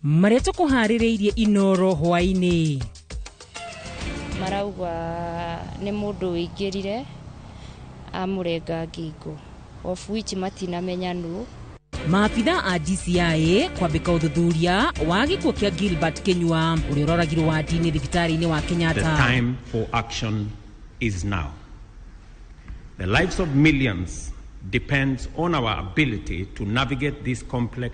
Marĩa tũkũharĩrĩirie Inoro hwaĩ-inĩ. Marauga nĩ mũndũ wĩingĩrire amũrenga ngingo, of which matinamenya nũ. Maabitha a DCI kwambĩka ũthuthuria wa gĩkuũ kĩa Gilbert Kinyua ũrĩa ũroragirwo wandi-inĩ thibitarĩ-inĩ wa Kenyatta. The time for action is now. The lives of millions depends on our ability to navigate this complex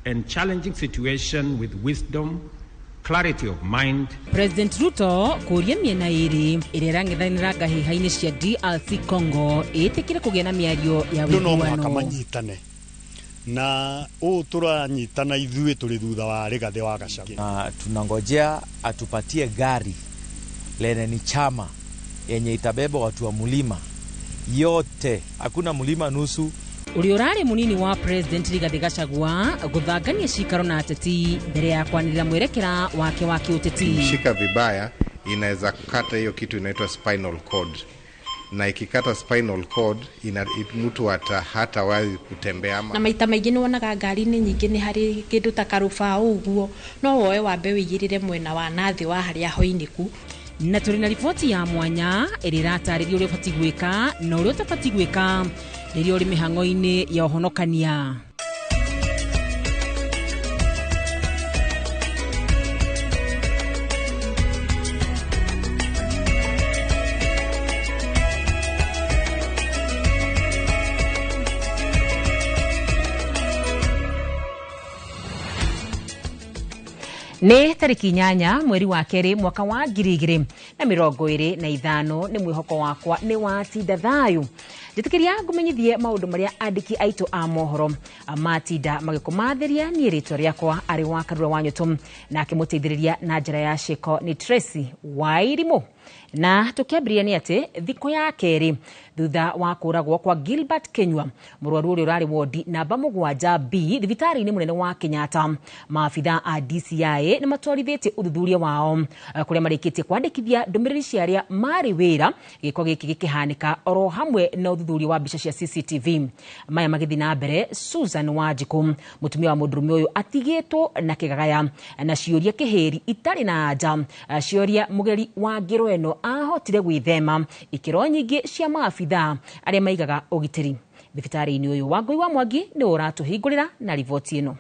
and challenging situation with wisdom, clarity of mind. President Ruto kũria mĩena ĩrĩ ĩrĩa ĩrang'ethanĩra ngahĩha-inĩ cia DRC Congo ĩtĩkĩre kũgĩa na mĩario ya no mũhaka ũiguano. Manyitane na ũũ tũranyitana ithuĩ tũrĩ thutha wa Rigathĩ wa Gachagua. Na tunangojea atupatie gari lenye ni chama yenye itabeba watu wa mlima yote, hakuna mlima nusu. Ũrĩa ũrarĩ mũnini wa President Rigathĩ Gachagua gũthangania cikaro na ateti mbere ya kwanĩrĩra mwerekera wake wa kĩũteti. Shika vibaya inaweza kukata hiyo kitu inaitwa spinal cord, na ikikata spinal cord mtu hatawahi kutembea ama Na maita maingĩ nĩ wonaga ngari-inĩ nyingĩ nĩ harĩ kĩndũ ta karũbaũ ũguo, no woe wambe wĩigĩrĩre mwena wa nathĩ wa harĩa hoinĩku. Na tũrĩ na riboti ya mwanya ĩrĩa ĩratarĩria ũrĩa ũbatiĩ gwĩka na ũrĩa ũtabatiĩ gwĩka rĩrĩa ũrĩ mĩhang'o-inĩ ya ũhonokania. Nĩ tarĩki 8 mweri wa kerĩ mwaka wa 2025. Nĩ mwĩhoko wakwa nĩ watinda thayũ. Njĩtĩkĩria ngũmenyithie maũndũ marĩa andĩki aitũ a mohoro matinda magĩkũmathĩria. Niĩ rĩtwa rĩakwa arĩ wa Karura wa Nyũtũ, nake mũteithĩrĩria na njĩra ya ciĩko nĩ Tracy Wairimũ. Na tũkĩambĩrĩria nĩ atĩ thikũ ya kerĩ thutha wa kũragwo kwa Gilbert Kinyua, mũrwaru ũrĩa ũrarĩ wodi namba 7 B thibitarĩ-inĩ mũnene wa Kenyatta, maabitha a DCI nĩ matwarithĩtie ũthuthuria wao kũrĩa marĩkĩtie kwandĩkithia ndũmĩrĩri cia arĩa marĩ wĩra gĩko gĩkĩ gĩkĩhanĩka, oro hamwe na ũthuthuria wa mbica cia CCTV. Maya magĩthiĩ na mbere, Susan Wanjikũ, mũtumia wa mũndũrũme ũyũ, atigĩtwo na kĩgagaya na ciũria kĩhĩri itarĩ na anja, ciũria mũgeri wa ngero ĩno ahotire gwĩthema ikĩro nyingĩ cia maabitha arĩa maigaga ũgitĩri thibitarĩ-inĩ ũyũ. Wangũi wa Mwangi nĩ ũratũhingũrĩra na riboti ĩno.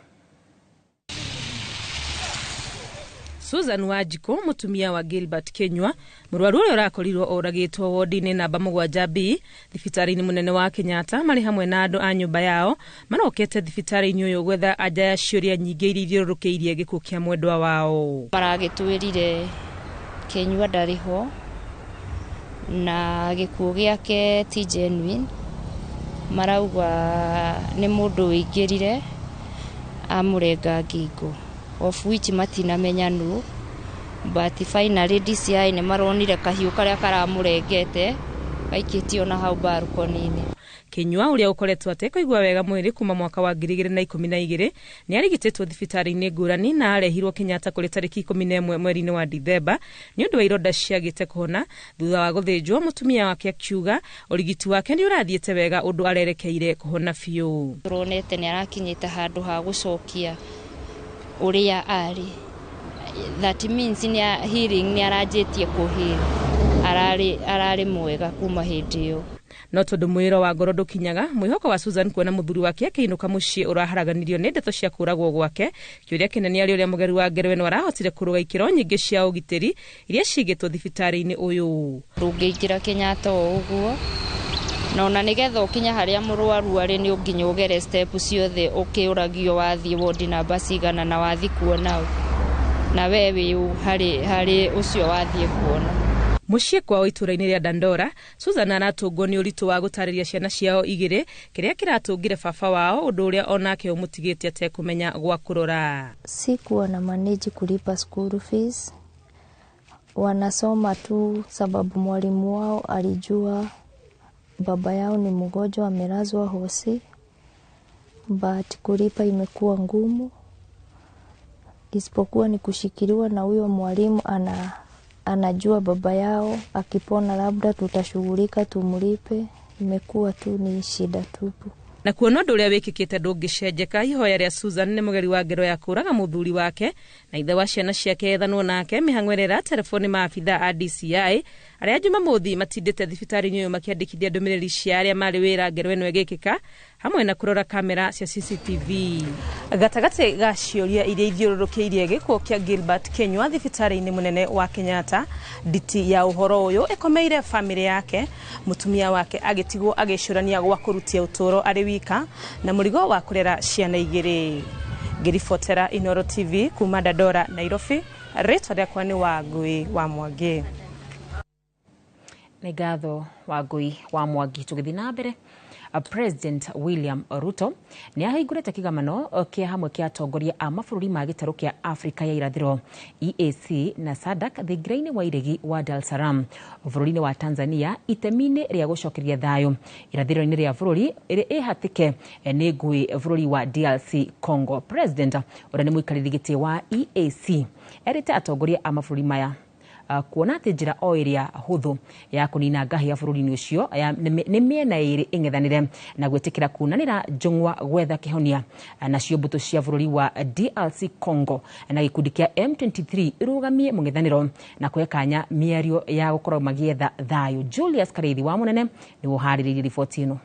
Susan Wanjikũ, mũtumia wa Gilbert Kinyua, mũrwaru ũrĩa ũrakorirwo oragĩtwo wodi-inĩ namba 7 B thibitarĩ-inĩ mũnene wa Kenyatta, marĩ hamwe na andũ a nyũmba yao marokete thibitarĩ-inĩ ũyũ gwetha anja ya ciũria nyingĩ iria ithiũrũrũkĩirie gĩkuũ kĩa mwendwa wao. Maragĩtwĩrire Kinyua ndarĩ ho na gĩkuũ gĩake ti genuine. Marauga nĩ mũndũ wĩingĩrire amũrenga ngingo, of which matinamenya nũ, but finally DCI nĩ maronire kahiũ karĩa karamũrengete gaikĩtio na hau balcony-inĩ. Kinyua ũrĩa ũkoretwo atekũigua wega mwĩrĩ kuma mwaka wa 2012 nĩ arigitĩtwo thibitarĩ-inĩ ngũrani na arehirwo Kenyatta kũrĩ tarĩki 11 mweri-inĩ wa Dithemba nĩ ũndũ wa ironda ciagĩte kũhona thutha wa gũthĩnjwo. Mũtumia wake akiuga ũrigiti wake nĩ ũrathiĩte wega ũndũ arerekeire kũhona biũ. Tũronete nĩ arakinyĩte handũ ha gũcokia ũrĩa arĩ, that means nĩ healing, nĩ aranjĩtie kũheal, ararĩ mwega kuma hĩndĩ ĩyo. No tondũ mwĩro wa ngoro ndũkinyaga, mwĩhoko wa Susan kuona mũthuri wake akĩinũka mũciĩ ũraharaganirio nĩ ndeto cia kũragwo gwake. Kĩũria kĩnene arĩ ũrĩa mũgeri wa ngero ĩno arahotire kũrũga ikĩro nyingĩ cia ũgitĩri iria cigĩtwo thibitarĩ-inĩ ũyũ. Ndũngĩingĩra Kenyatta o ũguo, na ona nĩgetha ũkinye harĩa mũrwaru arĩ nĩ nginya ũgere step ciothe ũkĩũragio wathiĩ wodi namba cigana na wathiĩ kuona ũ, na we wĩ ũ harĩ ũcio wathiĩ kuona. Mũciĩ kwao itũũra-inĩ rĩa Dandora, Susan aratũngwo nĩ ũritũ wa gũtarĩria ciana ciao igĩrĩ kĩrĩa kĩratũngire baba wao, ũndũ ũrĩa onake ũmũtigĩte atekũmenya gwa kũrora. Sikuwa na manage kulipa school fees, wanasoma tu sababu mwalimu wao alijua baba yao ni mgonjwa amelazwa hosi, but kulipa imekuwa ngumu, isipokuwa ni kushikiliwa na huyo mwalimu anajua baba yao akipona labda tutashughulika tumlipe. Imekuwa tu ni shida tupu. Na kuona ũndũ ũrĩa wĩkĩkĩte ndũngĩcenjeka, ihoya rĩa Susan nĩ mũgeri wa ngero ya kũraga mũthuri wake na ithe wa ciana ciake ethanwo nake mĩhang'o ĩrĩa ĩraterefwo nĩ maabitha a DCI arĩa Jumamothi matindĩte thibitarĩ-inĩ ũyũ makĩandĩkithia ndũmĩrĩri cia arĩa marĩ wĩra ngero ĩno ĩgĩkĩka hamwe na kũrora kamera cia CCTV. Gatagatĩ ga ciũria iria ithiũrũrũkĩirie gĩkuũ kĩa Gilbert Kinyua thibitarĩ-inĩ mũnene wa Kenyatta, nditi ya ũhoro ũyũ ĩkomeire bamĩrĩ yake, mũtumia wake agĩtigwo agĩcũrania gwa kũrutia ũtũũro arĩ wika na mũrigo wa kũrera ciana igĩrĩ. Ngĩribotera Inooro TV kuma Dandora, Nairobi, rĩtwa rĩakwa nĩ Wangui wa Mwangi. Nĩ ngatho Wangui wa Mwangi. Tũgĩthiĩ na mbere, President William Ruto nĩ ahingũrĩte kĩgomano kĩa hamwe kĩa atongoria a mabũrũri ma gĩtarũ kĩa Afrika ya irathĩro EAC na SADC thingira-inĩ wa iregi wa Dar es Salaam bũrũri-inĩ wa Tanzania itemi-inĩ rĩa gũcokeria thayũ irathĩro-inĩ rĩa bũrũri ĩrĩa ĩhatĩke nĩ ngũĩ bũrũri wa DRC Congo. President ũrĩa nĩ mũikarĩri gĩtĩ wa EAC erĩte atongoria a mabũrũri maya kuona atĩ njĩra o ĩrĩa hũthũ ya kũnina ngahĩha bũrũri-inĩ ũcio nĩ mĩena ĩrĩ ĩng'ethanĩre na gwĩtĩkĩra kunanĩra njũng'wa gwetha kĩhonia. Nacio mbũtũ cia bũrũri wa DRC Congo na gĩkundi kĩa M23 irũgamie mũng'ethanĩro na kũhe kanya mĩario ya gũkorwo magĩetha thayũ. Julius Kareithi wa Mũnene nĩwe ũharĩrĩirie riboti ĩno.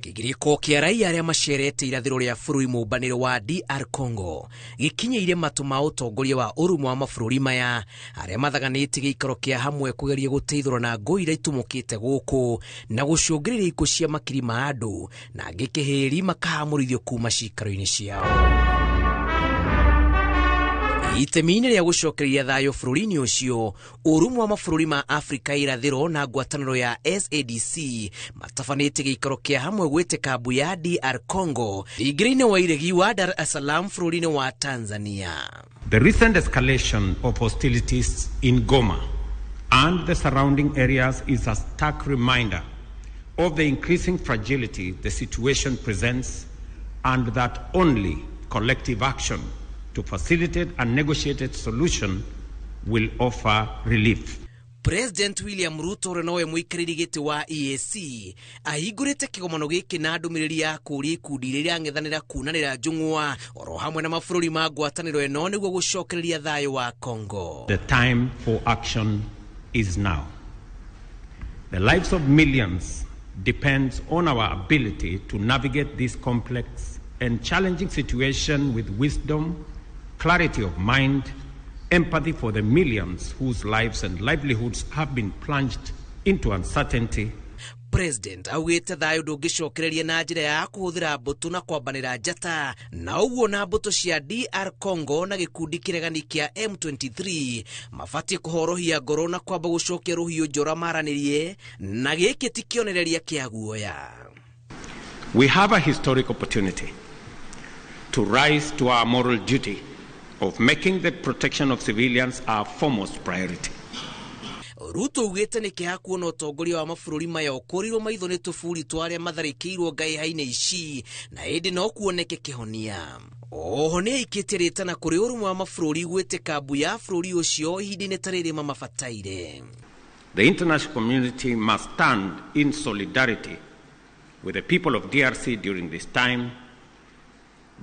Kĩgirĩko kĩa raia arĩa macerete irathĩro rĩa bũrũri mũmbanĩro wa DR Congo gĩkinyĩire matũ ma ũtongoria wa ũrũmwe wa mabũrũri maya arĩa mathaganĩtie gĩikaro kĩa hamwe kũgeria gũteithũra na ngũi iria itumũkĩte gũkũ na gũcũngĩrĩria ikuũ cia makiri ma andũ na angĩ kĩhĩri makahamũrithio kuma ciikaro-inĩ ciao. Itemi-inĩ rĩa gũcokereria thayũ bũrũri-inĩ ũcio, ũrũmwe wa mabũrũri ma Afrika irathĩro na ngwatanĩro ya SADC matabanĩtie gĩikaro kĩa hamwe gwĩtĩka mbu ya DR Congo thingira-inĩ wa iregi wa Dar es Salaam bũrũri-inĩ wa Tanzania. The recent escalation of hostilities in Goma and the surrounding areas is a stark reminder of the increasing fragility the situation presents and that only collective action to facilitate a negotiated solution will offer relief. President William Ruto ũrĩa nowe mũikarĩri gĩtĩ wa EAC ahingũrĩte kĩgomano gĩkĩ na ndũmĩrĩri ya kũũria ikundi iria irang'ethanĩra kunanĩra njũng'wa oro hamwe na mabũrũri ma ngwatanĩro ĩno nĩguo gũcokereria thayũ wa Congo. The time for action is now. The lives of millions depends on our ability to navigate this complex and challenging situation with wisdom, clarity of mind, empathy for the millions whose lives and livelihoods have been plunged into uncertainty. President augĩte thayũ ndũngĩcokereria na njĩra ya kũhũthĩra mbũtũ na kwambanĩra njata na ũguo na mbũtũ cia DR Congo na gĩkundi kĩregani kĩa M23 mabatiĩ kũhorohia ngoro na kwamba gũcokia rũhiũ njora maranĩrie na gĩkĩ ti kĩonereria kĩa guoya. We have a historic opportunity to rise to our moral duty of making the protection of civilians our foremost priority. Ruto augĩte nĩ kĩeha kuona ũtongoria wa mabũrũri maya ũkũrĩirwo maitho nĩ tũburi twa arĩa matharĩkĩirwo ngaiha-inĩ ici na ĩndĩ no kuoneke kĩhonia. Oho nĩ aikĩtie rĩtana kũrĩ ũrũmwe wa mabũrũri gwĩtĩka mbu ya bũrũri ũcio ihinda-inĩ ta rĩrĩ mamabataire. The international community must stand in solidarity with the people of DRC during this time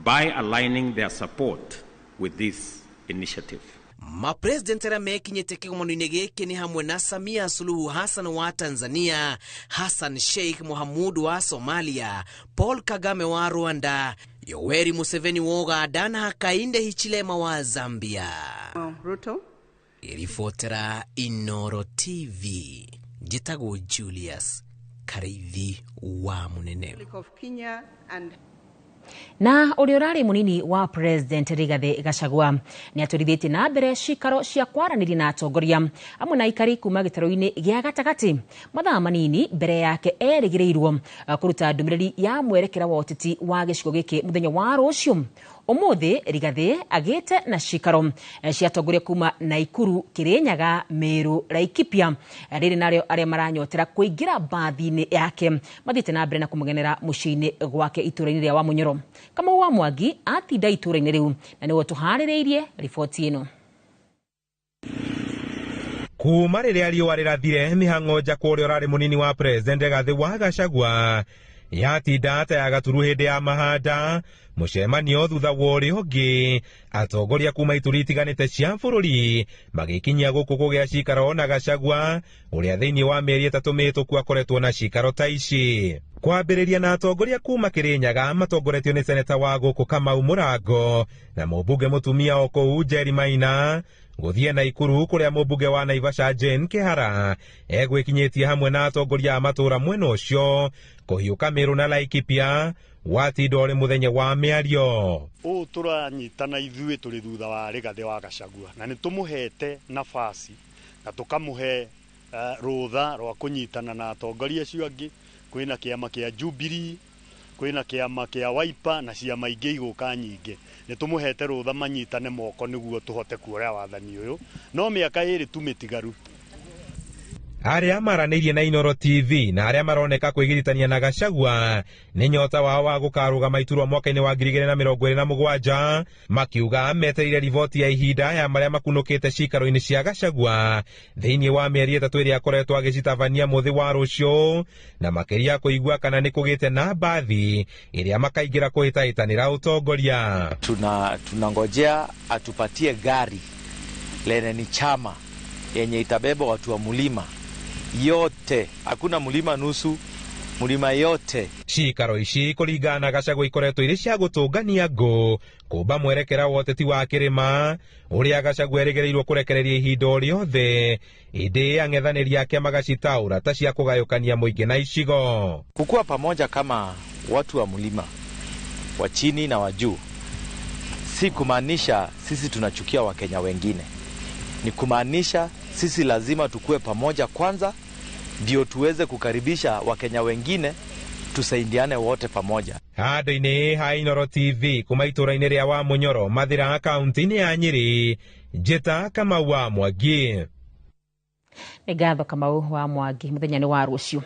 by aligning their support with this initiative. Mapresident arĩa mekinyĩte kĩgomano-inĩ gĩkĩ nĩ hamwe na Samia Suluhu Hassan wa Tanzania, Hassan Sheikh Mohamud wa Somalia, Paul Kagame wa Rwanda, Yoweri Museveni wa Uganda na Hakainde Hichilema wa Zambia. Ruto. Ribotera Inooro TV, njĩtagwo Julius Kareithi wa Mũnene. Of Kenya and Na ũrĩa ũrarĩ mũnini wa President Rigathi Gachagua nĩ atwarithĩtie na mbere cikaro cia kwaranĩria na atongoria amwe na aikari kuma gĩtarũ-inĩ gĩa gatagatĩ mathaa manini mbere yake erĩgĩrĩirwo kũruta ndũmĩrĩri ya mwerekera wa ũteti wa gĩcigo gĩkĩ mũthenya wa rũciũ. Ũmũthĩ Rigathi agĩte na cikaro cia atongoria kuma Naikuru, Kirinyaga, Meru, Laikipia rĩrĩ narĩo arĩa maranyotera kũingĩra mbathi-inĩ yake mathiĩte na mbere na kũmũgenera mũciĩ-inĩ gwake itũũra-inĩ rĩa Wamunyoro. Kamau wa Mwangi atinda itũũra-inĩ rĩu na nĩwe tũharĩrĩirie riboti ĩno. Kuma rĩrĩa riũa rĩrathire mĩhang'o nja kwa ũrĩa ũrarĩ mũnini wa president Rigathĩ wa Gachagua yatinda ta ya gaturu hĩndĩ ya mahanda mũcemanio thutha wa ũrĩa ũngĩ atongoria kuma ituri itiganĩte cia bũrũri magĩkinyia gũkũ kũgĩa cikaro na Gachagua ũrĩa thĩinĩ wa mĩeri 3 mĩhĩtũku akoretwo na cikaro ta ici. Kwambĩrĩria na atongoria kuma Kĩrĩnyaga matongoretio nĩ seneta wa gũkũ Kamau Mũrango na mũmbunge mũtumia o kũu Njeri Maina gũthiĩ Naikuru kũrĩa mũmbunge wa Naivasha Jane Kĩhara egwĩkinyĩtie hamwe na atongoria a matũũra mwena ũcio kũhiũka Meru na Laikipia watinda ũrĩ mũthenya wa mĩario. Ũũ tũranyitana ithuĩ tũrĩ thutha wa Rigathĩ wa Gachagua na nĩ tũmũhete nafasi na tũkamũhe rũtha rwa kũnyitana na atongoria acio angĩ. Kwĩna kĩama kĩa Jubilee, kwĩna kĩama kĩa Wiper na ciama ingĩ igũka nyingĩ. Nĩ tũmũhete rũtha manyitane moko nĩguo tũhote kuoya wathani ũyũ, no mĩaka 2 tu mĩtigaru. Arĩa maranĩirie na Inooro TV na arĩa maroneka kwĩgiritania na Gachagua nĩ nyota wao wa gũkarũgama iturwa mwaka-inĩ wa 2027 makiuga metereire riboti ya ihinda ya marĩa makunũkĩte cikaro-inĩ cia Gachagua thĩinĩ wa mĩeri 3 ĩrĩa akoretwo agĩcitabania mũthĩ wa rũciũ na makĩria kũigua kana nĩ kũgĩte na mbathi ĩrĩa makaingĩra kũhĩtahĩtanĩra ũtongoria. Tunangojea atupatie gari lenye ni chama yenye itabeba watu wa mulima yote, hakuna mulima nusu, mulima yote. Cikaro ici kũringana na Gachagua ikoretwo irĩ cia gũtũngania ngũ kũmba mwerekera wa ũteti wa kĩrĩma ũrĩa Gachagua erĩgĩrĩirwo kũrekereria ihinda o rĩothe ĩndĩ ang'ethanĩri ake magacitaũra ta cia kũgayũkania mũingĩ na icigo. Kukua pamoja kama watu wa mulima wa chini na wa juu si kumaanisha sisi tunachukia Wakenya wengine, ni kumaanisha sisi lazima tukue pamoja kwanza ndio tuweze kukaribisha Wakenya wengine, tusaidiane wote pamoja. Handũ-inĩ ha Inooro TV kuma itũũra-inĩ rĩa Wamunyoro Mathira kaunti-inĩ ya Nyĩrĩ, Njĩta Kamau wa Mwangi. Nĩ ngatho Kamau wa Mwangi, mũthenya nĩ wa rũciũ.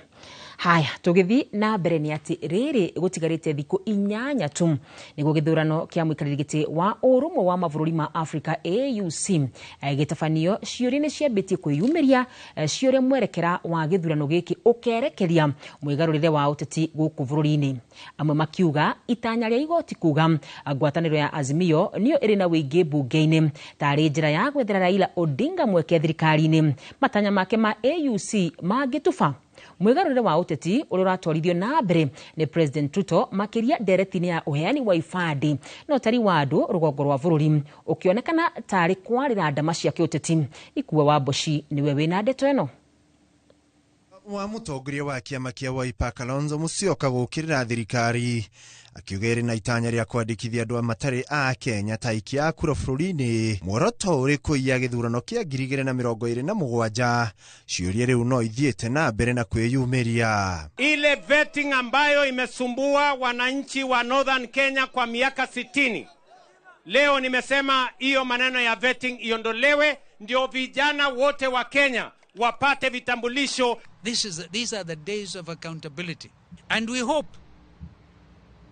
Haya, tũgĩthiĩ na mbere nĩ atĩ rĩrĩ gũtigarĩte thikũ 8 tu nĩguo gĩthurano kĩa mũikarĩri gĩtĩ wa ũrũmwe wa mabũrũri ma Afrika AUC gĩtabanio. Ciũria nĩ ciambĩtie kwĩyumĩria ciũria mwerekera wa gĩthurano gĩkĩ ũkerekeria mwĩgarũrĩre wa ũteti gũkũ bũrũri-inĩ. Amwe makiuga itanya rĩa igoti kuga ngwatanĩro ya Azimio nĩyo ĩrĩ na wĩingĩ mbunge-inĩ tarĩ njĩra ya gwethera Raila Odinga mweke thirikari-inĩ. Matanya make ma AUC mangĩtuba mwĩgarũrĩre wa ũteti ũrĩa ũratwarithio na mbere nĩ President Ruto makĩria ndereti-inĩ ya ũheani wa ibandĩ na ũtari wa andũ rũgongo rwa bũrũri ũkĩonekana tarĩ kwarĩra ndama cia kĩũteti. Ikua wa Mboci nĩwe wĩna ndeto ĩno. Wa mũtongoria wa kĩama kĩa Wiper Kalonzo Musyoka gũkĩrĩra thirikari akiuga ĩrĩ na itanya rĩa kwandĩkithia andũ matarĩ a Kenya ta aikia a kura bũrũri-inĩ muoroto ũrĩ kũiya gĩthurano kĩa 2027. Ciũria rĩu no ithiĩte na mbere na kwĩyumĩria. Ile vetting ambayo imesumbua wananchi wa Northern Kenya kwa miaka 60, leo nimesema hiyo maneno ya vetting iondolewe ndio vijana wote wa Kenya wapate vitambulisho. These are the days of accountability, and we hope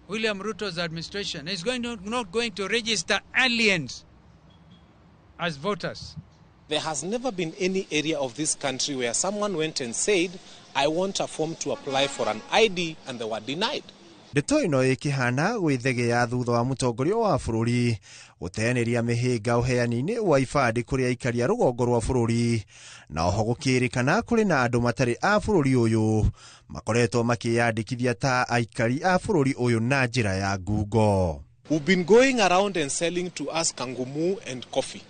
William Ruto's administration is not going to register aliens as voters. There has never been any area of this country where someone went and said, I want a form to apply for an ID, and they were denied. Ndeto ĩno ĩkĩhana gwĩthegea thutha wa mũtongoria wa bũrũri gũteanĩria mĩhĩnga ũheani-inĩ wa ibandĩ kũrĩ aikari a rũgongo rwa bũrũri, na oho gũkĩrĩkana kũrĩ na andũ matarĩ a bũrũri ũyũ makoretwo makĩyandĩkithia ta aikari a bũrũri ũyũ na njĩra ya ngungo. We've been going around and selling to us kangumu and coffee.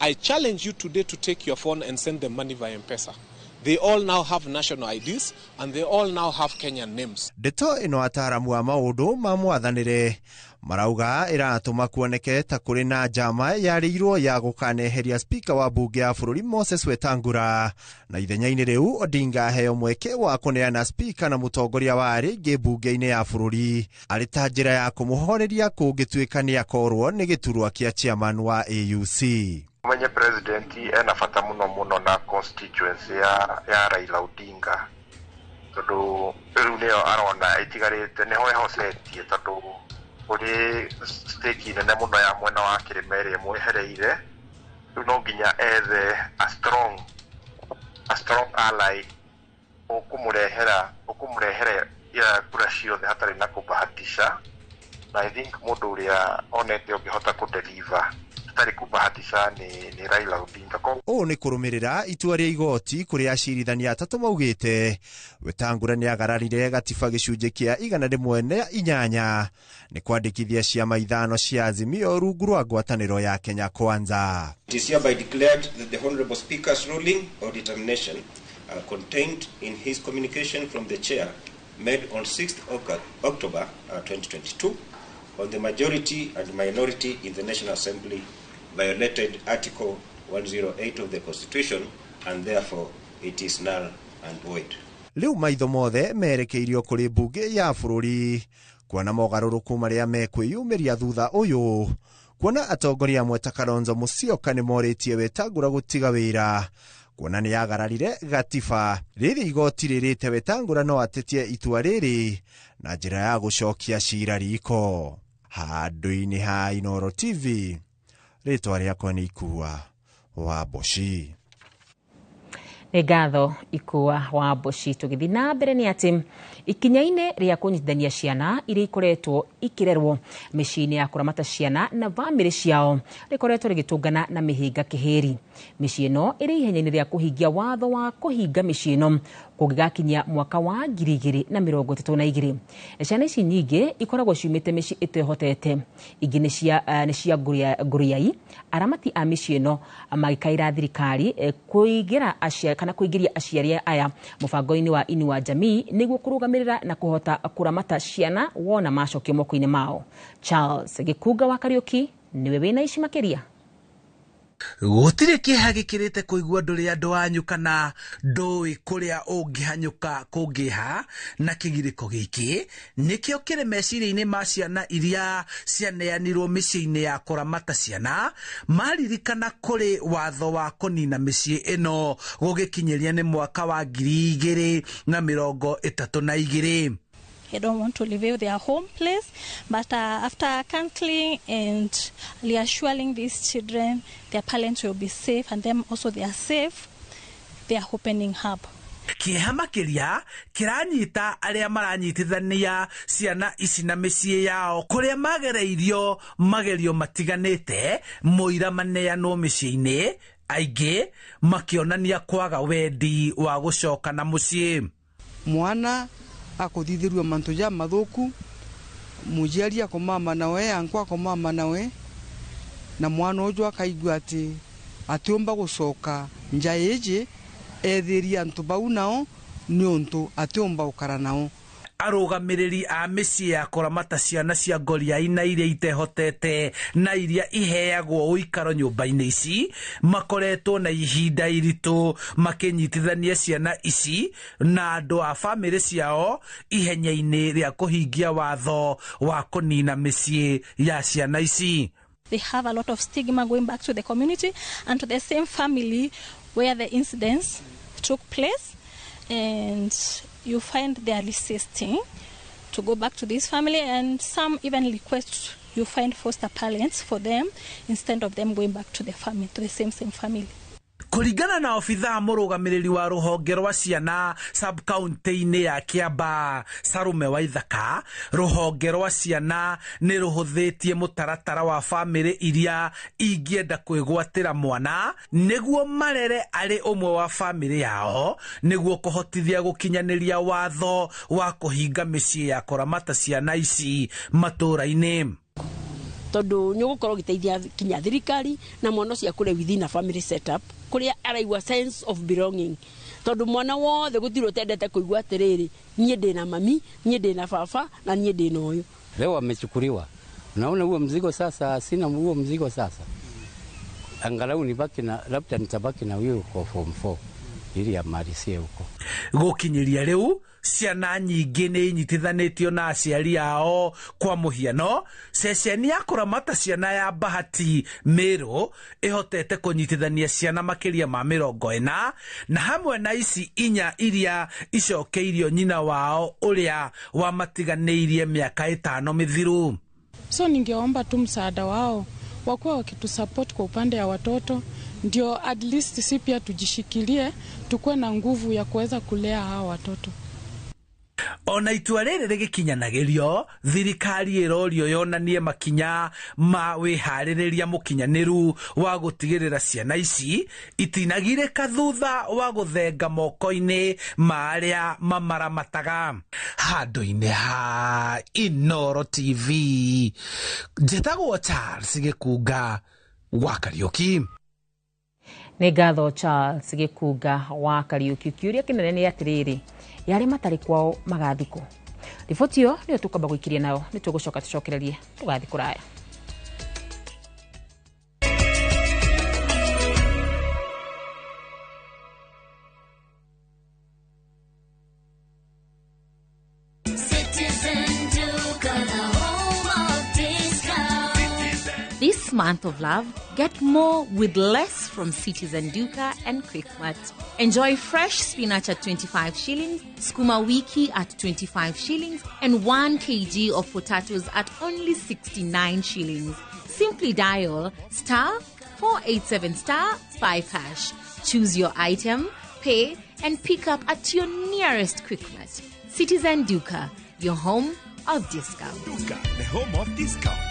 I challenge you today to take your phone and send them money via M-Pesa. They all now have national IDs and they all now have Kenyan names. Ndeto ĩno ataaramu a maũndũ ma mwathanĩre marauga ĩratũma kuoneke ta kũrĩ na njama yarĩirwo ya gũkaneheria spika wa bunge ya bũrũri Moses Wetangula, na ithenya-inĩ rĩu Odinga aheo mweke wa kũneana spika na mũtongoria wa rĩngĩ bunge-inĩ ya bũrũri arĩ ta njĩra ya kũmũhoreria kũngĩtuĩka nĩ akorwo nĩ gĩturwa kĩa chairman wa AUC. Mwenye president ena bata muno muno na constituency ya Raila Odinga tondu riu nio arona itigarite niho ehocetie tondu kuri stake nene muno ya mwena wa kirima ĩrĩa ĩmwehereire. Riu no nginya ethe a strong a strong ally ũkũmũrehera ya kura ciothe hatarĩ na kũbahatisha. Na I think mũndũ ũrĩa onete ũngĩhota kũdeliver hatarĩ kũbahatisha nĩ Raila Odinga. Ũũ nĩ kũrũmĩrĩra itua rĩa igoti kũrĩa acirithania atatũ maugĩte Wetangula nĩagararire gatiba gĩcunjĩ kĩa 108 nĩ kwandĩkithia ciama 5 cia Azimio rungu rwa ngwatanĩro ya Kenya Kwanza. It is hereby declared that the Honorable Speaker's ruling or determination contained in his communication from the chair made on 6th October 2022 on the majority and minority in the National Assembly violated Article 108 of the Constitution, and therefore it is null and void. Rĩu maitho mothe merekeirio kũrĩ mbunge ya bũrũri kuona mogarũrũku marĩa mekwĩyumĩria thutha ũyũ, kuona atongoria amwe ta Kalonzo Musyoka nĩ morĩtie Wetangula gũtiga wĩra kuona nĩ agararire gatiba. Rĩrĩ igoti rĩrĩte Wetangula no atetie itua rĩrĩ na njĩra ya gũcokia cira riko. Handũ-inĩ ha Inooro TV, rĩtwa rĩakwa nĩ Ikua wa Mboci. Nĩ ngatho Ikua wa Mboci. Tũgĩthiĩ na mbere nĩ atĩ ikinya-inĩ rĩa kũnyitithania ciana iria ikoretwo ikĩrerwo mĩciĩ-inĩ ya kũramata ciana na bamĩrĩ ciao rĩkoretwo rĩgĩtũngana na mĩhĩnga kĩhĩri. Mĩciĩ ĩno ĩrĩ ihenya-inĩ rĩa kũhingia watho wa kũhinga mĩciĩ ĩno kũngĩgakinyia mwaka wa 2032. Ciana ici nyingĩ ikoragwo ciumĩte mĩciĩ ĩtehotete, ingĩ nĩ cia ngũrĩai. Aramati a mĩciĩ ĩno magĩkaĩra thirikari kũingĩra aciari kana kũingĩria aciari aya mũbango-inĩ wa Inua Jamii nĩguo kũrũgamĩrĩra na kũhota kũramata ciana wona macokio moko-inĩ mao. Charles Gĩkunga wa Kariũki nĩwe wĩna ici makĩria. Gũtirĩ kĩeha gĩkĩrĩte kũigua ndũrĩ andũ anyu kana ndũĩ kũrĩa ũngĩhanyũka kũngĩha, na kĩgirĩko gĩkĩ nĩkĩo kĩrĩ meciria-inĩ ma ciana iria cianeanirwo mĩciĩ-inĩ ya kũramata ciana maririkana kũrĩ watho wa kũnina mĩciĩ ĩno gũgĩkinyĩria nĩ mwaka wa 2032. They don't want to leave their home place, but after counseling and reassuring these children, their parents will be safe and them also they are safe, they are opening up. Kĩeha makĩria kĩranyita arĩa maranyitithania ciana ici na mĩciĩ yao kũrĩa magereirio magerio matiganĩte mũira maneanwo mĩciĩ-inĩ, aingĩ makĩonania kwaga wendi wa gũcoka na mũciĩ. Mwana akuthithirua mantu ja mathuku, mujiari akomama nawe, anko akomama nawe, na mwana uju akaigua ati atiumba gucoka nja iji ethiria antu bau nao ni untu atiumba gukara nao. Arũgamĩrĩri a mĩciĩ ya kũramata ciana cia ngoriai na iria itehotete na iria iheagwo ũikaro nyũmba-inĩ ici makoretwo na ihinda iritũ makĩnyitithania ciana ici na andũ a bamĩrĩ ciao ihenya-inĩ rĩa kũhingia watho wa kũnina mĩciĩ ya ciana ici. They have a lot of stigma going back to the community and to the same family where the incidents took place, and you find they are resisting to go back to this family, and some even request you find foster parents for them instead of them going back to the family, to the same family. Kũringana na obithaa mũrũgamĩrĩri wa rũhonge rwa ciana sub-county-inĩ ya Kiambaa Sarume Waithaka, rũhonge rwa ciana nĩ rũhũthĩtie mũtaratara wa bamĩrĩ iria ingĩenda kwĩgwatĩra mwana nĩguo marere arĩ ũmwe wa bamĩrĩ yao nĩguo kũhotithia gũkinyanĩria watho wa kũhinga mĩciĩ ya kũramata ciana ici matũũra-inĩ. Tondu ni ugukorwo giteithia kinya thirikari na mwana ũcio akũre within a family setup kuria araigua sense of belonging, tondu mwana wothe gutiri utendete kuigua atiriri nie ndina mami, nie ndina baba na nie ndina uyu. Leo amechukuliwa, naona huo mzigo sasa, sina huo mzigo sasa, angalau nibaki na labda nitabaki na huyo kwa form 4 ili amalizie huko. Gukinyiria riu ciana nyingĩ nĩ inyitithanĩtio na aciari ao. Kwa mũhiano, ceceni ya kũramata ciana ya Bahati Meru ĩhotete kũnyitithania ciana makĩria ma 40 na hamwe na ici 4 iria icokeirio nyina wao ũrĩa wamatiganĩirie mĩaka 5 mĩthiru. So ningeomba tu msaada wao, wakuwa wakitusupport kwa upande ya watoto Ndio at least si pia tujishikilie, tukuwe na nguvu ya kuweza kulea hawa watoto. Ona itua rĩrĩ rĩgĩkinyanagĩrio, thirikari ĩrorio yonanie makinya ma wĩharĩrĩria mũkinyanĩru wa gũtigĩrĩra ciana ici itinagirĩka thutha wa gũthenga moko-inĩ ma arĩa mamaramataga. Handũ-inĩ ha Inooro TV, njĩtagwo Charles Gĩkunga wa Kariũki. Nĩ ngatho Charles Gĩkunga wa Kariũki. Kĩũria kĩnene nĩ atĩrĩrĩ, yarĩ matarĩ kwao magathikwo. Riboti ĩyo nĩyo tũkwamba gũikiria nayo, nĩ tũgũcoka tũcokererie tũgathiĩ kũraya. This month of love, get more with less from Citizen Duka and Quickmart. Enjoy fresh spinach at 25 shillings, skuma wiki at 25 shillings, and 1 kg of potatoes at only 69 shillings. Simply dial *487 *5#. Choose your item, pay, and pick up at your nearest Quickmart. Citizen Duka, your home of discount. Duka, the home of discounts.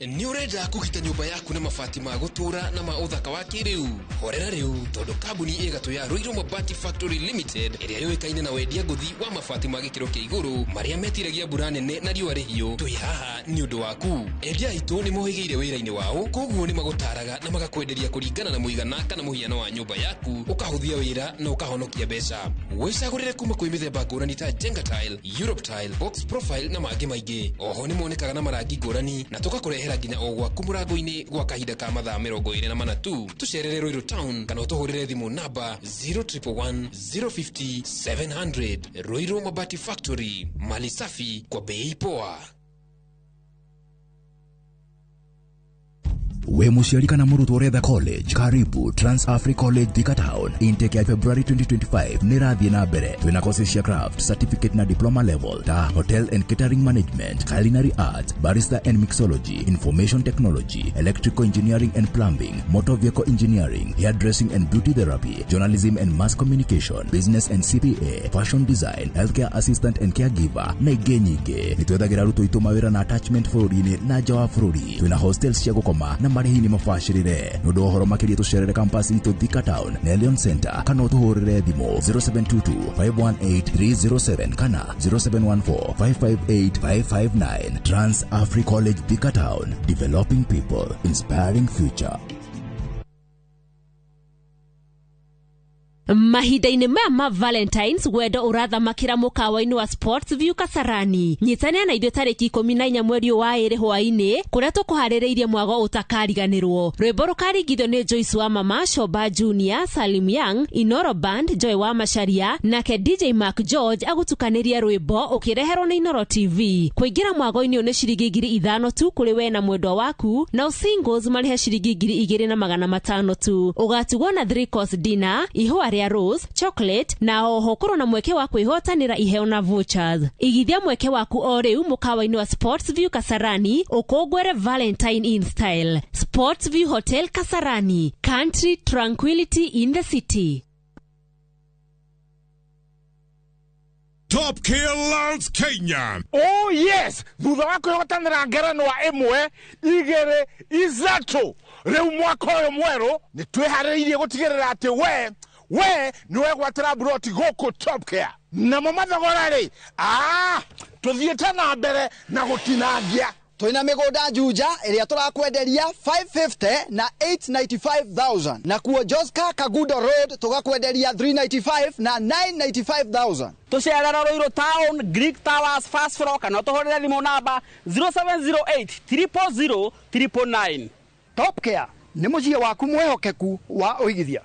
Nĩ ũrenda kũgita nyũmba yaku na mabati ma gũtũũra na ma ũthaka wa kĩrĩu? Horera rĩu, tondũ kambuni ĩgatũ ya Ruiru Mabati Factory Limited ĩrĩa yũĩkaine na wendia ngũthi wa mabati ma gĩkĩro kĩa igũrũ marĩa metiragia mbura nene na riũa rĩhiũ, twĩ haha nĩ ũndũ waku. Endia aitũ nĩ mohĩgĩire wĩra-inĩ wao, koguo nĩ magũtaraga na magakwenderia kũringana na mũigana kana mũhiano wa nyũmba yaku, ũkahũthia wĩra na ũkahonokia mbeca. Wĩcagũrĩre kuma kwĩ mĩthemba ngũrani ta Jenga Tile, Europe Tile, Box Profile na mangĩ maingĩ. Oho nĩ monekaga na marangi ngũrani na tũgakũrehera nginya o gwaku mũrango-inĩ gwa kahinda ka mathaa 24 tu. Tũcerere Ruiru Town kana ũtũhũrĩre thimũ namba 0111 050 700. Ruiru Mabati Factory, mali safi kwa bei poa. We muciari kana mũrutwo ũretha college, karibu Trans Africa College Thika Town. Intake ya February 2025 nĩ ĩrathiĩ na mbere. Twĩna courses cia craft, certificate na diploma level ta hotel and catering management, culinary arts, barista and mixology, information technology, electrical engineering and plumbing, motor vehicle engineering, hairdressing and beauty therapy, journalism and mass communication, business and CPA, fashion design, healthcare assistant and caregiver na ingĩ nyingĩ. Nĩ twethagĩra arutwo aitũ mawĩra na attachment bũrũri-inĩ na nja wa bũrũri. Twĩna hostels cia gũkoma na marĩhi nĩ mabacĩrĩre. Nĩ ũndũ wa ũhoro makĩria tũcerere campus itũ Thika Town, Nelion Center, kana ũtũhũrĩre thimũ 0722 518 307 kana 0714 558 559. Trans Africa College Thika Town, developing people, inspiring future. Mahinda-inĩ maya ma Valentines, wendo ũrathamakĩra mũkawa-inĩ wa Sports View Kasarani. Nyitanĩra na ithuĩ tarĩki 14 mweri wa 2 hwaĩ-inĩ, kũrĩa tũkũharĩrĩirie mwago ũtakariganĩrwo. Rwĩmbo rũkaringithio nĩ Joyce wa Mama, Shoba Junior, Salim Young, Inoro Band, Joy wa Macharia, nake DJ Mark George agũtukanĩria rwĩmbo ũkĩreherwo nĩ Inoro TV. Kũingĩra mwago-inĩ ũyũ nĩ ciringi 5,000 tu kũrĩ we na mwendwa waku, nao singles marĩhe ciringi 2,500 tu. Ũgatugwo na 3 course dinner, ihũa rĩa rose, chocolate na oho korwo na mweke wa kwĩhotanĩra iheo na vouchers. Igithia mweke waku o rĩu mũkawa-inĩ wa Sports View Kasarani, ũkũngũĩre Valentine in style. Sports View Hotel Kasarani, country tranquility in the city. Top Killers Kenya. Oh yes, thutha wa kwĩhotanĩra ngerenwa 1 2 3 rĩu mwaka ũyũ mwerũ nĩ twĩharĩrĩirie gũtigĩrĩra atĩ we nĩwe gwatĩra mburoti gũkũ Top Care. Namo mathogora rĩ, tũthiĩte na mbere na gũtinangia. Twĩna mĩgũnda Juja ĩrĩa tũrakwenderia 550 na 895,000, na kuo Joska Kagudo Road tũgakwenderia 395 na 995,000. Tũcerera Ruiru Town, Greek Towers, first floor, kana ũtũhũrĩre thimũ namba 0708 000 999. Top Care nĩ mũciĩ waku mwĩhokeku wa ũigithia.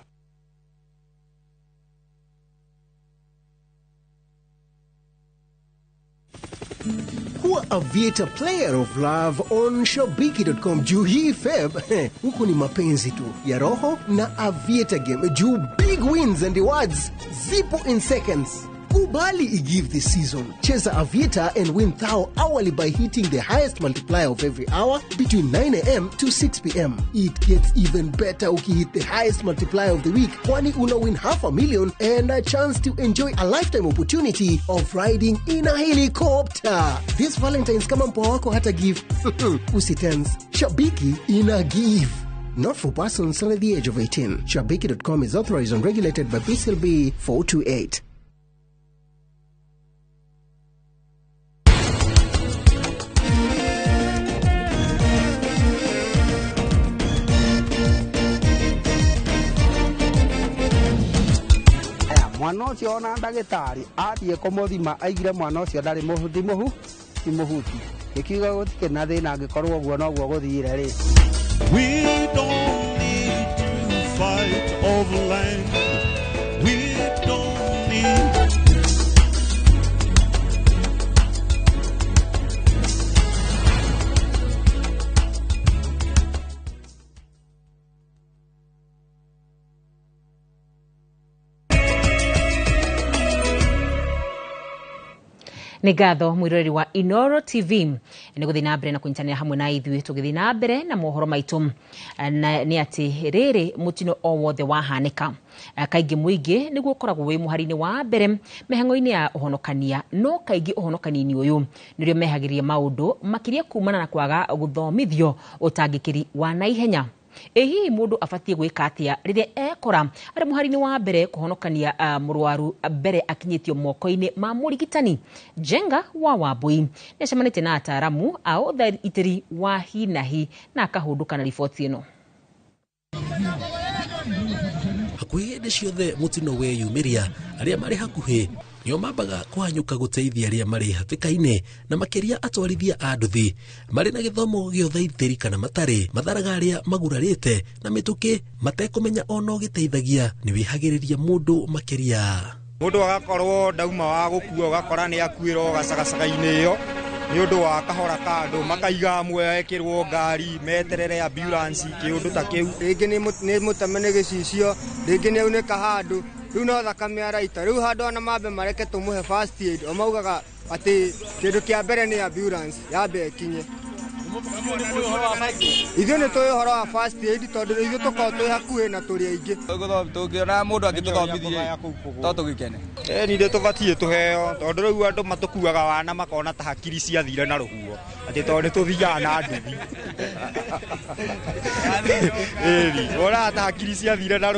Kuwa Aviator player of love on Shabiki.com juu hii Feb huku ni mapenzi tu ya roho na Aviator game juu big wins and rewards zipo in seconds. Usikubali igive this season. Cheza Aviator and win thou hourly by hitting the highest multiplier of every hour between 9 a.m. to 6 p.m. It gets even better ukihit the highest multiplier of the week, kwani una win 500,000 and a chance to enjoy a lifetime opportunity of riding in a helicopter. This Valentine's kama mpoa wako hata give. Usitense. Shabiki ina give. Not for persons under the age of 18. Shabiki.com is authorized and regulated by BCLB 428. Mwana ũcio ona ndagĩtarĩ athiĩ kũmũthima aigire mwana ũcio ndarĩ ti mũhuti gĩkiuga gũtikĩ na thĩna angĩkorwo ũguo noguo gũthire rĩ. We don't need to fight over land. We don't need. Nĩ ngatho mwĩroreri wa Inoro TV nĩ gũthiĩ na mbere na kũnyitanĩra hamwe na ithuĩ tũgĩthiĩ na mbere na mohoro maitũ na nĩ atĩ rĩrĩ mũtino o wothe wahanĩka kaingĩ mũingĩ nĩguo ũkoragwo wĩ mũhari-inĩ wa mbere mĩhang'o-inĩ ya ũhonokania no kaingĩ ũhonokania-inĩ ũyũ nĩrĩo mehagĩria maũndũ makĩria kumana na kwaga gũthomithio ũtangĩkĩri wa naihenya. Ĩ hihi mũndũ abatiĩ gwĩka atĩa rĩrĩa ekora arĩ mũhari-inĩ wa mbere kũhonokania mũrwaru mbere akinyĩtio moko-inĩ ma mũrigitani? Njenga wa Wambui nĩacemanĩtie na ataaramu a ũthaitĩri wa hi na hi na akahũndũka na riboti ĩno. Hakuhĩ hĩndĩ ciothe mũtino weyumĩria arĩa marĩ hakuhĩ nĩo mambaga kũhanyũka gũteithia arĩa marĩ hatĩka-inĩ na makĩria atwarithia a nduthi marĩ na gĩthomo gĩa ũthaitĩri kana matarĩ matharaga arĩa magurarĩte na mĩtũkĩ matekũmenya ona ũgĩteithagia nĩ wĩhagĩrĩria mũndũ makĩria. Mũndũ agakorwo ndauma wa gũkua ũgakora nĩ akuĩrwo gacagacaga-inĩ ĩyo nĩ ũndũ wa kahora ka andũ makaiga amwe ekĩrwo ngari meterere ambulance kĩũndũ ta kĩu. Rĩngĩ nĩ mũteme nĩ gĩcicio, rĩngĩ nĩ aunĩka handũ, rĩu no thakame araita, rĩu handũ ona mambe mareke tũmũhe first aid, o maugaga atĩ kĩndũ kĩa mbere nĩ ambulance yambe ĩkinye. Ithuĩ nĩ tũĩ ũhoro wa first aid tondũ ithuĩ tũkoragwo twĩ hakuhĩ na tũrĩ aingĩ. Tũngĩona mũndũ angĩtũthomithia to tũgĩkene. Ĩni nĩ tũbatiĩ tũheo tondũ rĩu andũ matũkuaga wana makona ta hakiri ciathire na rũhuho atĩ tondũ nĩ tũthiaga na nduthi. Ĩni wonaga ta hakiri ciathire na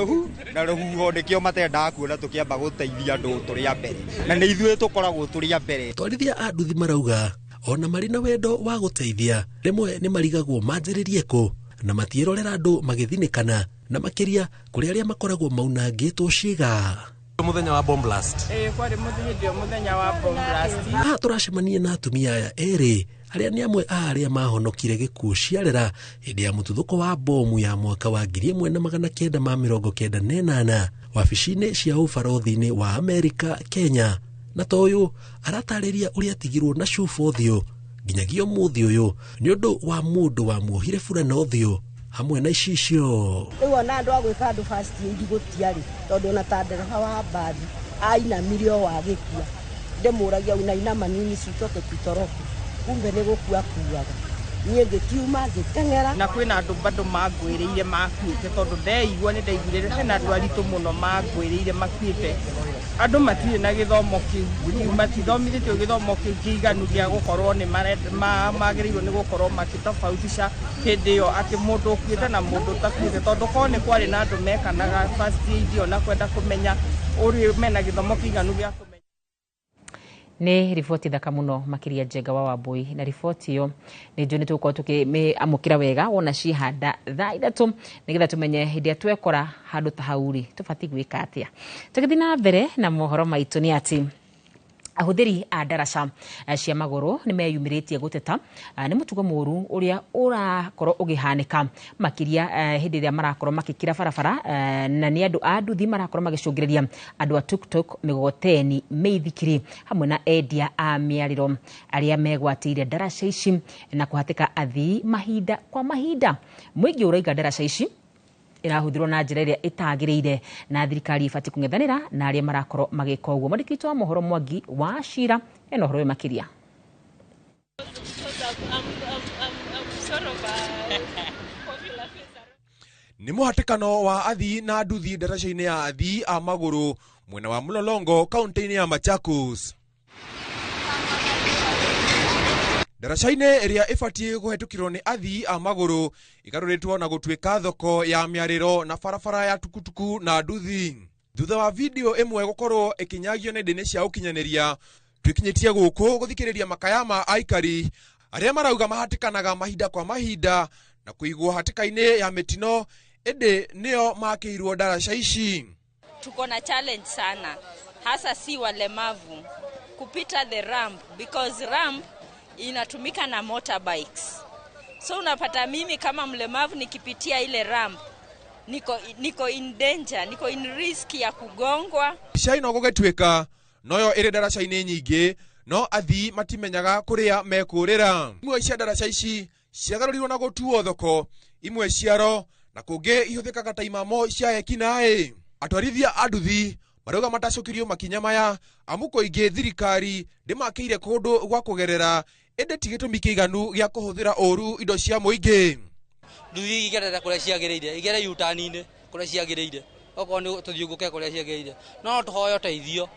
rũhuho nĩkĩo matendaga kuona tũkĩamba gũteithia andũ tũrĩ a mbere na nĩ ithuĩ tũkoragwo tũrĩ a mbere. Atwarithia a nduthi marauga ona marĩ na wendo wa gũteithia rĩmwe nĩ marigagwo manjĩrĩrie kũ na matiĩrorera andũ magĩthinĩkana na makĩria kũrĩ arĩa makoragwo maunangĩtwo ciĩga. Mũthenya wa bomb blast. Kwarĩ mũthenya wa bomb blast. Haha tũracemania na atumia aya erĩ arĩa nĩ amwe a arĩa mahonokire gĩkuũ ciarera hĩndĩ ya mũtuthũko wa bomu ya mwaka wa 1998 wabici-inĩ cia ũbarothi-inĩ wa Amerika Kenya. Na ta ũyũ aratarĩria ũrĩa atigirwo na cuba ũthiũ nginyagia ũmũthĩ ũyũ nĩ ũndũ wa mũndũ wamuohire burana ũthiũ hamwe na icicio. Rĩu ona andũ a gwĩka andũ first aid gũtiarĩ tondũ ona ta ndereba wa mbathi ainamire o agĩkua ndĩmũragia unainama nini citoke tutoroke kumbe nĩ gũkua akuaga niĩ ngĩkiuma ngĩteng'era. Na kwĩna andũ bado mangwĩrĩire makuĩte tondũ ndeigua nĩ ndaiguire hena andũ aritũ mũno mangwĩrĩire makuĩte. Andũ matirĩ na gĩthomo kĩu matithomithĩtio gĩthomo kĩu kĩiganu gĩa gũkorwo nĩ magĩrĩirwo nĩ gũkorwo makĩtofautisha hĩndĩ ĩyo atĩ mũndũ ũkuĩte na mũndũ ũtakuĩte tondũ korwo nĩ kwarĩ na andũ mekanaga first aid ona kwenda kũmenya ũrĩa mena gĩthomo kĩiganu gĩa kũmenya. Nĩ riboti thaka mũno makĩria Njenga wa Wambui na riboti ĩyo nĩ njũĩ nĩ tũgũkorwo tũkĩmĩamũkĩra wega wona cihanda thaa 3 nĩgetha tũmenye hĩndĩ ĩrĩa twekora handũ ta hau rĩ tũbatiĩ gwĩka atĩa. Tũgĩthiĩ na mbere na mohoro maitũ nĩ atĩ ahũthĩri a ndaraca cia magũrũ nĩ meyumĩrĩtie gũteta nĩ mũtugo mũru ũrĩa ũrakorwo ũgĩhanĩka makĩria hĩndĩ ĩrĩa marakorwo makĩkĩra barabara na nĩ andũ a nduthi marakorwo magĩcũngĩrĩria andũ a tuktuk mĩgogoteni mĩithikiri hamwe na endia a mĩarĩro arĩa megwatĩire ndaraca ici na kũhatĩka athii mahinda kwa mahinda. Mũingĩ ũraiga ndaraca ici ĩrahũthĩrwo na njĩra ĩrĩa ĩtagĩrĩire na thirikari ĩbatiĩ kũng'ethanĩra na arĩa marakorwo magĩka ũguo. Mwandĩki witũ wa mohoro Mwangi wa Cira ena ũhoro ũyũ makĩria. Nĩ mũhatĩkano wa athii na nduthi ndaraca-inĩ ya athii a magũrũ mwena wa Mlolongo kaunti-inĩ ya Machakos. Ndaraca-inĩ ĩrĩa ĩbatiĩ kũhetũkĩrwo nĩ athii a magũrũ ĩgarũrĩtwo na gũtuĩka thoko ya mĩarĩro na barabara ya tukutuku na nduthi. Thutha wa video ĩmwe gũkorwo ĩkĩnyagio nenda-inĩ cia ũkinyanĩria, twĩkinyĩtie gũkũ gũthikĩrĩria makaya ma aikari arĩa marauga mahatĩkanaga mahinda kwa mahinda na kũigwo hatĩka-inĩ ya mĩtino ĩndĩ nĩo makĩirwo ndaraca ici. Tuko na challenge sana, hasa si walemavu kupita the ramp because ramp inatumika na motorbikes. So unapata mimi kama mlemavu nikipitia ile ramp niko in danger, niko in risk ya kugongwa. Mbica ĩno gũgĩtuĩka noyo ĩrĩ ndaraca-inĩ nyingĩ no athii matimenyaga kũrĩa mekũrĩra. Imwe cia ndaraca ici ciagarũrirwo na gũtuo thoko, imwe ciaro na kũngĩ ihũthĩkaga ta imamo cia ekinaĩ. Atwarithia a nduthi marauga matacũkirio makinya maya amu kũingĩ thirikari ndĩmakĩire kũndũ gwa kũgerera ĩndĩ ti gĩtũmi kĩiganu gĩa kũhũthĩra ũru indo cia mũingĩ. Nduthi igerere kũrĩa ciagĩrĩire, igere U-turn-inĩ kũrĩa ciagĩrĩire, okorwo nĩ tũthiũngũke kũrĩa ciagĩrĩire, no tũhoe ũteithio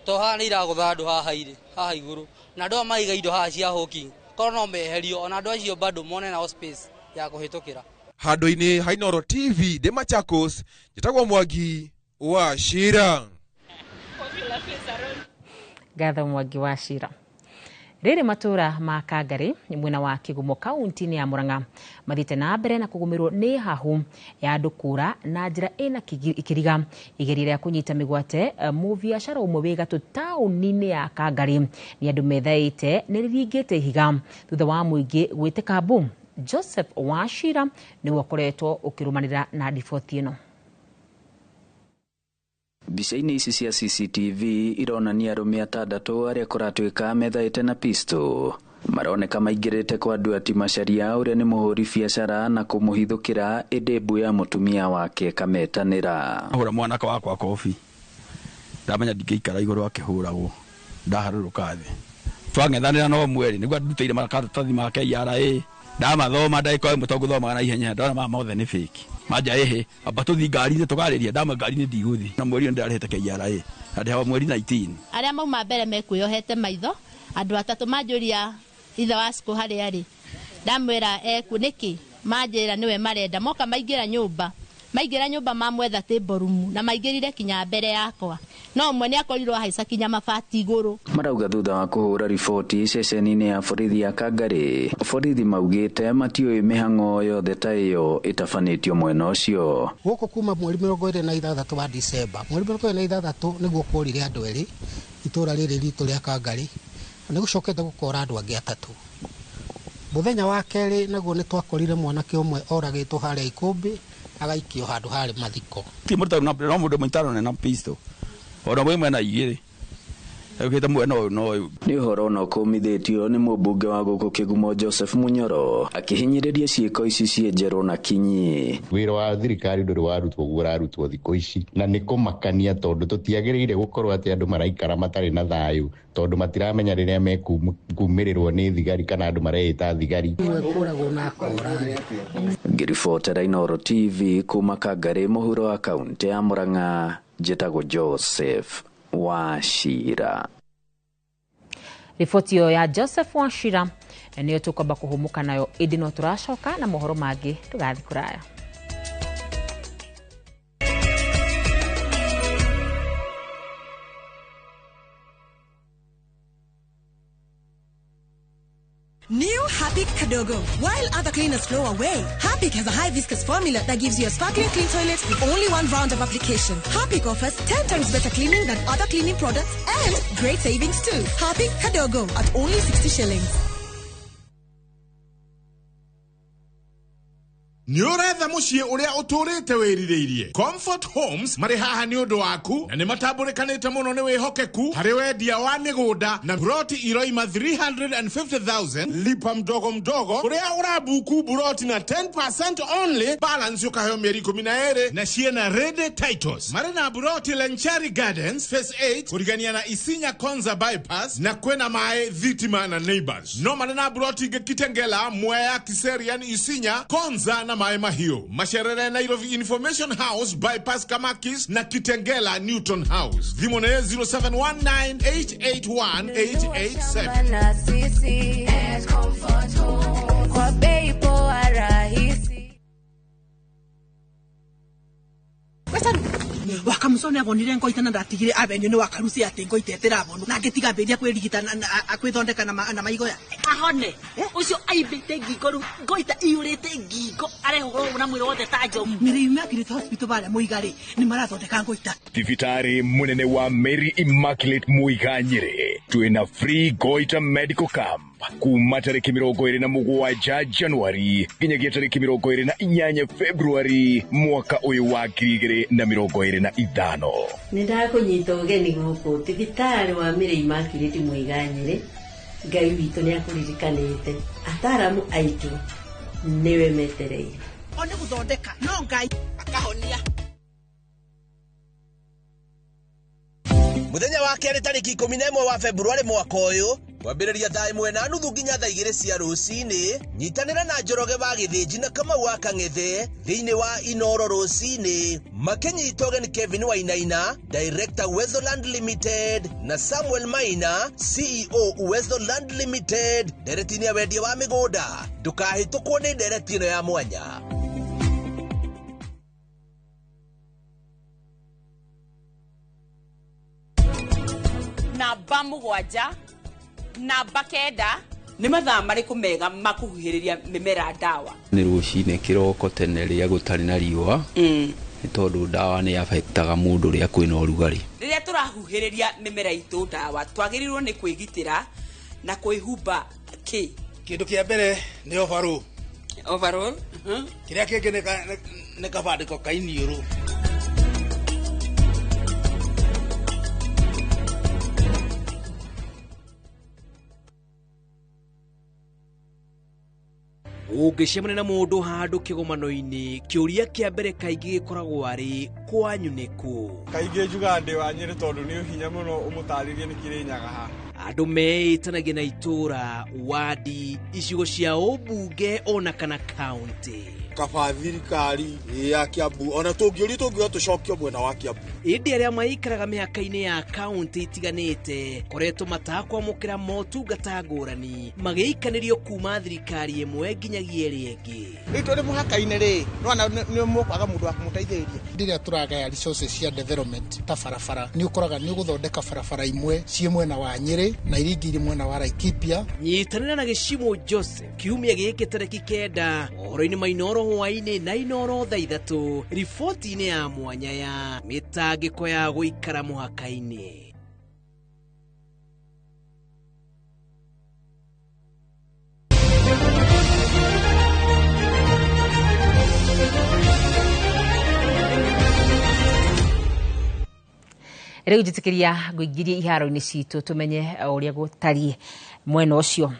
to haha nĩ iragũtha andũ haha irĩ haha igũrũ, na andũ aya maiga indo haha cia hawking korwo no meherio, ona andũ acio bado mone nao space ya kũhĩtũkĩra. Handũ-inĩ ha Inooro TV ndĩ Machakos, njĩtagwo Mwangi wa Cira. Ngatho Mwangi wa Cira. Rĩrĩ matũra ma Kangari mwena wa Kĩgumo kaunti-inĩ ya Murang'a mathiĩte na mbere na kũgũmĩrwo nĩ hahu ya andũ kũra na njĩra ĩna kĩriga igeria rĩa kũnyita mĩgwate mũbiacara ũmwe wĩ gatũ taũni-inĩ ya Kangari nĩ andũ methaĩte nĩ rĩringĩte ihiga thutha wa mũingĩ gwĩtĩka mbu. Joseph Wachira nĩwe ũkoretwo ũkĩrũmanĩra na riboti ĩno. Mbica-inĩ ici cia CCTV ironania arũme atandatũ arĩa kũratuĩka methaĩte na pistol maroneka maingĩrĩte kwa Nduati Macharia ũrĩa nĩ mũhũri biacara na kũmũhithũkĩra ĩndĩ mbu ya mũtumia wake kametanĩra. Ahũra mwanake wakwa kobi ndamenya ndingĩikara igũrũ akĩhũragwo ndaharũrũka thĩ twang'ethanĩra no mweri nĩguo ndutĩire maratathi ma KRA ndamathoma ndagĩka ĩmwe tondũ ngũthomaga na ihenya ndona maya mothe nĩ fake manja ĩhĩ amba tũthiĩ ngari-inĩ tũkarĩria ndama ngari-inĩ ndigũthiĩ na mweri ũyũ ndĩrarĩhĩte KRA na ndĩhawa mweri 19. Arĩa mauma mbere mekwĩyohete maitho andũ atatũ manjũria ithe wa Cikũ harĩa arĩ ndamwĩra eku nĩkĩ manjĩra nĩwe marenda moka maingĩra nyũmba mamwetha table room na maingĩrire kinya mbere yakwa no ũmwe nĩ akorirwo ahaica kinya mabati igũrũ. Marauga thutha wa kũhũra riboti ceceni-inĩ ya borithi ya Kangari borithi maugĩte matiũĩ mĩhang'o yothe ta ĩyo ĩtabanĩtio mwena ũcio. Gũkũ kuma mweri 26 wa December mweri 26 nĩguo kũrire andũ erĩ itũra rĩrĩ ritũ rĩa Kangari nĩ gũcokete gũkora andũ angĩ atatũ. Mũthenya wa kerĩ naguo nĩ twakorire mwanake ũmwe oragĩtwo harĩa Ikũmbĩ agaikio handũ harĩ mathiko. Ti mũndũ na no mũndũ mũitano na pistol ona mwe mwena igĩrĩ agĩte mwena ũyũ no ũyũ. Nĩ ũhoro ona ũkũmithĩtio nĩ mũmbunge wa gũkũ Kĩgumo Joseph Munyoro akĩhinyĩrĩria ciĩko ici cienjerwo na kinyi. Wĩra wa thirikari ndũrĩ warutwo ũguo ũrarutwo thikũ ici na nĩ kũmakania tondũ tũtiagĩrĩire gũkorwo atĩ andũ maraikara matarĩ na thayũ tondũ matiramenya rĩrĩa mekumĩrĩrwo nĩ thigari kana andũ mareĩta thigari. Ngĩribotera Inooro TV kuma Kangari mũhuro wa kaunti ya Murang'a njĩtagwo Joseph Wachira. Riboti ĩyo ya Joseph Wachira nĩyo tũkwamba kũhũmũka nayo ĩndĩ no tũracoka na mohoro mangĩ tũgathiĩ kũraya. New Harpic Kadogo. While other cleaners flow away, Harpic has a high viscous formula that gives you a sparkling clean toilet with only one round of application. Harpic offers 10 times better cleaning than other cleaning products and great savings too. Harpic Kadogo at only 60 shillings. Nĩ ũretha mũciĩ ũrĩa ũtũrĩte wĩrirĩirie. Comfort Homes marĩ haha nĩ ũndũ waku na nĩ matambũrĩkanĩte mũno nĩ wĩhokeku harĩ wendia wa mĩgũnda na buroti iroima 350,000 lipa mdogo mdogo ũrĩa ũrabuku buroti na 10% only, balance ũkaheo mĩeri 12 na ciĩna ready titles. Marĩ na buroti Lenchari Gardens Phase 8 kũrigania na Isinya Konza bypass na kwĩna maĩ, thitima na neighbors. No marĩ na buroti ingĩ Kitengela, Mwea, Kiserian, Isinya, Konza na maĩ mahiũ. Macerere Nairobi Information House bypass Kamakis na Kitengela Newton House. Thimũ nĩ 0719881887. Na sisi Comfort Home kwa bei poa rahisi. Wakamusoni abonire ngoita na ndatigire avenue ni wakarusi ati ngoita tirabonwo na ngitiga mbiria kwirigita na kwithondeka na maigoya ahone ucio aimbite ngingo riu ngoita iyurite ngingo arehũgwo na mwĩrĩ wothe ta njogu. Mary Immaculate Hospital baria Muiga-rĩ nĩ marathondeka ngoita. Thibitarĩ munene wa Mary Immaculate Muiga Nyeri twina free goita medical camp kuma tarĩki 27 Januari nginyagia tarĩki 28 Februari mwaka ũyũ wa 2025. Nĩ ndakũnyita ũgeni gũkũ thibitarĩ wa Mary Immaculate Muiga Nyeri. Ngai witũ nĩ akũririkanĩte, ataramu aitũ nĩwe metereire. O nĩ gũthondeka no Ngai akahonia. Muthenya wa kerĩ tarĩki 11 wa Februari mwaka ũyũ kwambĩrĩria thaa 1:30 nginya thaa 2 cia rũcinĩ, nyitanĩra na Njoroge wa Gĩthĩnji na Kamau wa Kang'ethe thĩinĩ wa Inoro rũcinĩ makĩnyita ũgeni Kevin Wainaina, Director Uwezo Land Limited, na Samuel Maina, CEO Uwezo Land Limited, ndereti-inĩ ya wendia wa mĩgũnda. Ndũkahĩtũkwo nĩ ndereti ĩno ya mwanya. Namba 7, namba 9 nĩ mathaa marĩkũ mega ma kũhuhĩrĩria mĩmera ndawa? Nĩ rũcinĩ kĩroko tene rĩrĩa gũtarĩ na riũa, nĩ tondũ ndawa nĩ affectaga mũndũ rĩrĩa kwĩna ũrugarĩ. Rĩrĩa tũrahuhĩrĩria mĩmera itũ ndawa twagĩrĩirwo nĩ kwĩgitĩra na kwĩhumba kĩ? Kĩndũ kĩa mbere nĩ overall. Overall? Kĩrĩa kĩngĩ nĩ kabandĩko ka iniũrũ. Ũngĩcemania na mũndũ handũ kĩgomano-inĩ, kĩũria kĩa mbere kaingĩ gĩkoragwo arĩ kwanyu nĩ kũ? Kaingĩ njugaga ndĩ wa Nyĩrĩ tondũ nĩ hinya mũno ũmũtarĩrie nĩ Kĩrĩnyaga haha. Andũ meĩtanagia na itũra, wadi, icigo cia ũmbunge ona kana kaũntĩ. Kaba thirikari ya Kiambu ona tũngĩũrio tũngiuga tũcokio mwena wa Kiambu. Ĩndĩ arĩa maikaraga mĩhaka-inĩ ya kaũntĩ itiganĩte koretwo matakwamũkĩra motungata ngũrani magĩikanĩrio kuma thirikari ĩmwe nginyagia ĩrĩa ĩngĩ. Rĩu tũrĩ mũhaka-inĩ rĩ, nĩwona nĩ mũkwaga mũndũ wa kũmũteithĩrĩria. Rĩrĩa tũragaya resources cia development ta barabara, nĩ ũkoraga nĩ ũgũthondeka barabara imwe ciĩ mwena wa Nyĩrĩ na iria ingĩ irĩ mwena wa Laikipia. Nyitanĩra na Gĩcimũ Joseph kiumia gĩkĩ tarĩki 9 ũhoro-inĩ Mainoro hwaĩ-inĩ na Inoro thaa 3 riboti-inĩ ya mwanya ya mĩtangĩko ya gũikara mũhaka-inĩ. Rĩu njĩtĩkĩria ngũingĩrie iharo-inĩ citũ tũmenye ũrĩa gũtariĩ mwena ũcio.